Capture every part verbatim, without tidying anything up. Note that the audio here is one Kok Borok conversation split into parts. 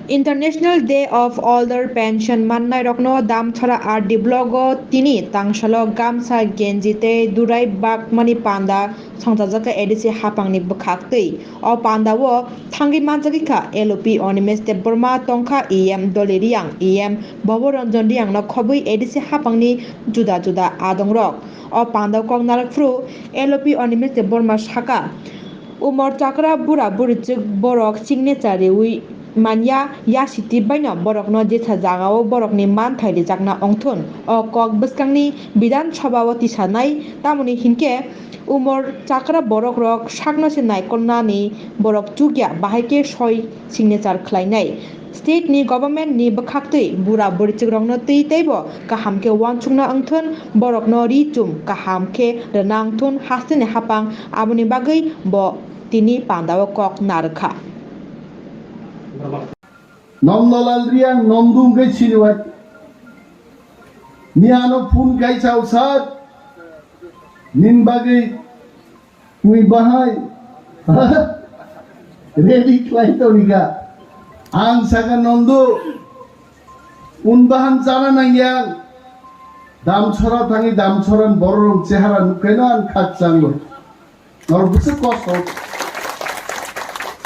International Day of Older Pension mannairokno Damchara R D block o tini tangsalo gamsa, genji tei durai bakmani panda songchajakha A D C haphangni bwkhaktwi. O pandao thangwi manjagwikha L O P Animesh Debbarma, tongkha E M Doli Riang, E M Bhobo Ranjan Riangno khobwi A D C haphangni juda juda adongrok. O pandao kok narwkphuru L O P Animesh Debbarma sakha, umor chakra bura burichwk borok signature riwi manya, yasiti baino borokno jesa jagao borokni manthai rijakna ongthun. O kok bwskangni Bidhan Sabha o tisanai, tamoni hinkhe umor chakra borokrok sakno se naikolnani borok chukya, bahai khe soi signature khlainai. State ni government ni bwkhaktwi bura burichwkrokno twi teibo kaham khe uansukna wngthun, borokno ri chum kaham khe rwna wngthun hasteni haphang, aboni bagwi bo tini pandao kok narwkha. Nondolal Riang nondung khe siniwai. Miyano phone kai chao sir. Nin bagwi twi bahai. Ready khlai tongika. Ang saka nondo. Un bahan chana nangyang. Damchara thangwi Damcharan bororok chehara nukhaino ang khakchango. Norok bwswk kosto.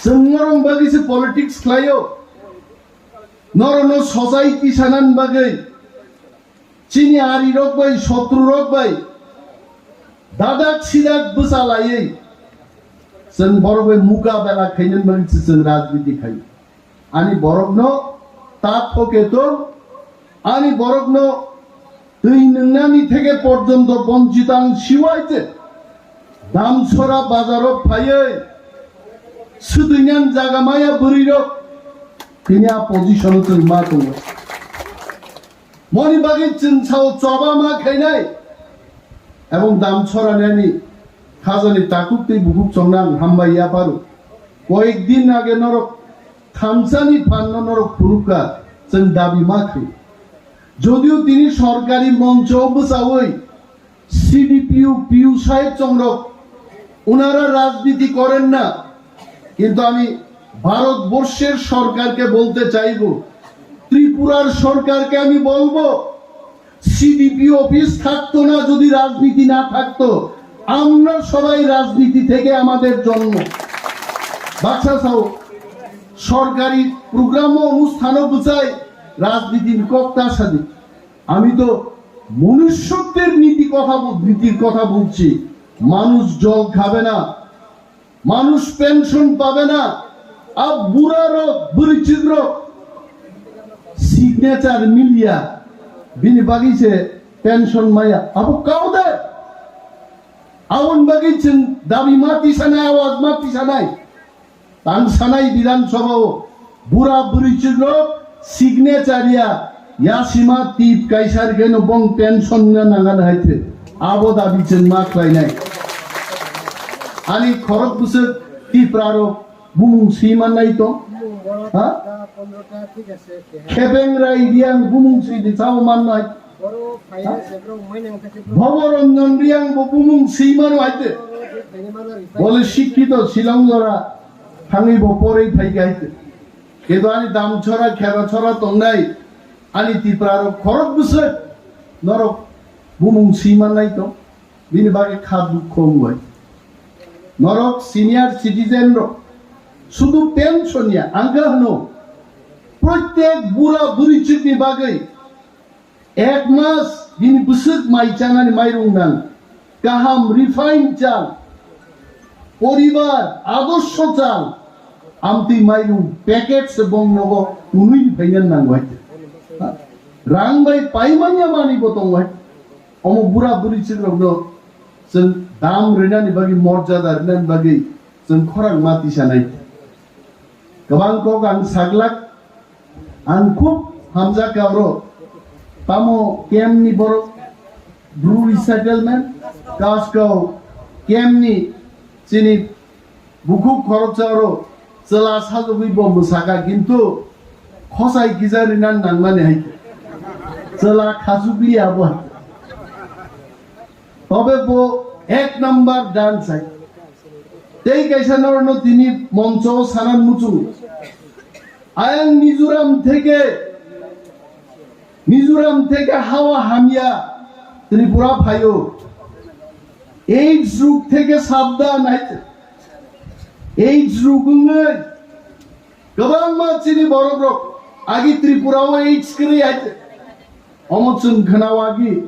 Chwng norok bagwi se politics khlaio. Norokno society sanani bagwi chini arirok bai, sotrurok bai dadak sidak bwchalaiwi chwng borok bai mukabela khainani bagwi se chwng rajniti khaio. Ani borokno ta thoke to, ani borokno twi nwngnani theke porjonto bonchito ang siwai je Damchara bazaro phaiwi swtwinani jaga maya bwrwirok tini a position-o chwng ma tongo. Moni bagwi chwng sao choba ma khainai ebong Damchara nani khajani takhuk tei bukhuk chongna ang hambai yapharo. Koyek din age norok thamsani phanno norok phunukha chwng dabi ma khlai. Jodio tini sorkari moncho bwchawi C D P O P O saheb chongrok, ওনারা রাজনীতি করেন না, কিন্তু আমি ভারতবর্ষের সরকারকে বলতে চাইব, ত্রিপুরার সরকারকে আমি বলবো, সিডিপি অফিস থাকতো না যদি রাজনীতি না থাকতো, আমরা সবাই রাজনীতি থেকে আমাদের জন্ম। বাচ্চা চাও, সরকারি প্রোগ্রামও অনুষ্ঠানও বুঝায় রাজনীতির কক্তা সাদী। আমি তো মনুষ্যত্বের নীতি কথা বল-, নীতির কথা বলছি। মানুষ জল খাবে না, মানুষ পেনশন পাবে না। আর বুড়া রোগ, বুড়ি চিত্র সিগনেচার মিলিয়া বিনি বাগিছে পেনশন মায়া আবু কাউদে আউন বাগিছেন দাবি মাতি সানায়, আওয়াজ মাতি সানায়। Tang sanai Bidhan Sabha o bura bwrwi chwkrok signature ya yasima tip kaisa rikeno bong pension na nangan hai the. Abo dabi chwng ma khlainai. Ani khorok bwswk Tipra rok bumung swi mannai to? Ha? Khebeng Rai Riang bumung swi di chao mannai. Bhoboranjan Riang bo bumung swi mano hai te. Bole sikkito Shillong jora thangwi bo porwi phai khe hai te. Kintu ani Damchara, Kherachara tongnai ani Tipra rok khorok bwswk norok bumung swi mannai to. Bini bagwi kha dukho wngwi. Norok senior citizen rok sudu pension ya, ang khe hwno protek bura bwrwi chwkni bagwi ek mas bini bwswk mai chanani mairung nang, kaham refine chal, poribar adorsho chal, amtwi mairung packet se bong nogo tunwi phaina nang wai. Rang bai paimanya mani bo tong wai. Omo bura bwrwi chwkrokno chwng dam rwnani bagwi, morjada rwnani bagwi chwng khorang ma tisanai. Kwbang kok ang saglak, ang khub hamjak kha oro. Tamo camp ni borok, Bru resettlement, Kaskau camp ni chini bukhuk khoroksa oro chwla sajagwi bo mwsakha, kintu khosai kisa rina nangmani hai khe. Chwla khachukliya bo hai. Tobe bo ek number dance hai. Tei kaisa norokno tini moncho o sanan muchungo. Ayang Mizoram theke, Mizoram theke hawa hamya Tripura phaio. AIDS rog theke sabdan hai. AIDS rog wngwi kwbangma chini borok rok agi Tripura o AIDS kwrwi hai. Omo chwng khna wagi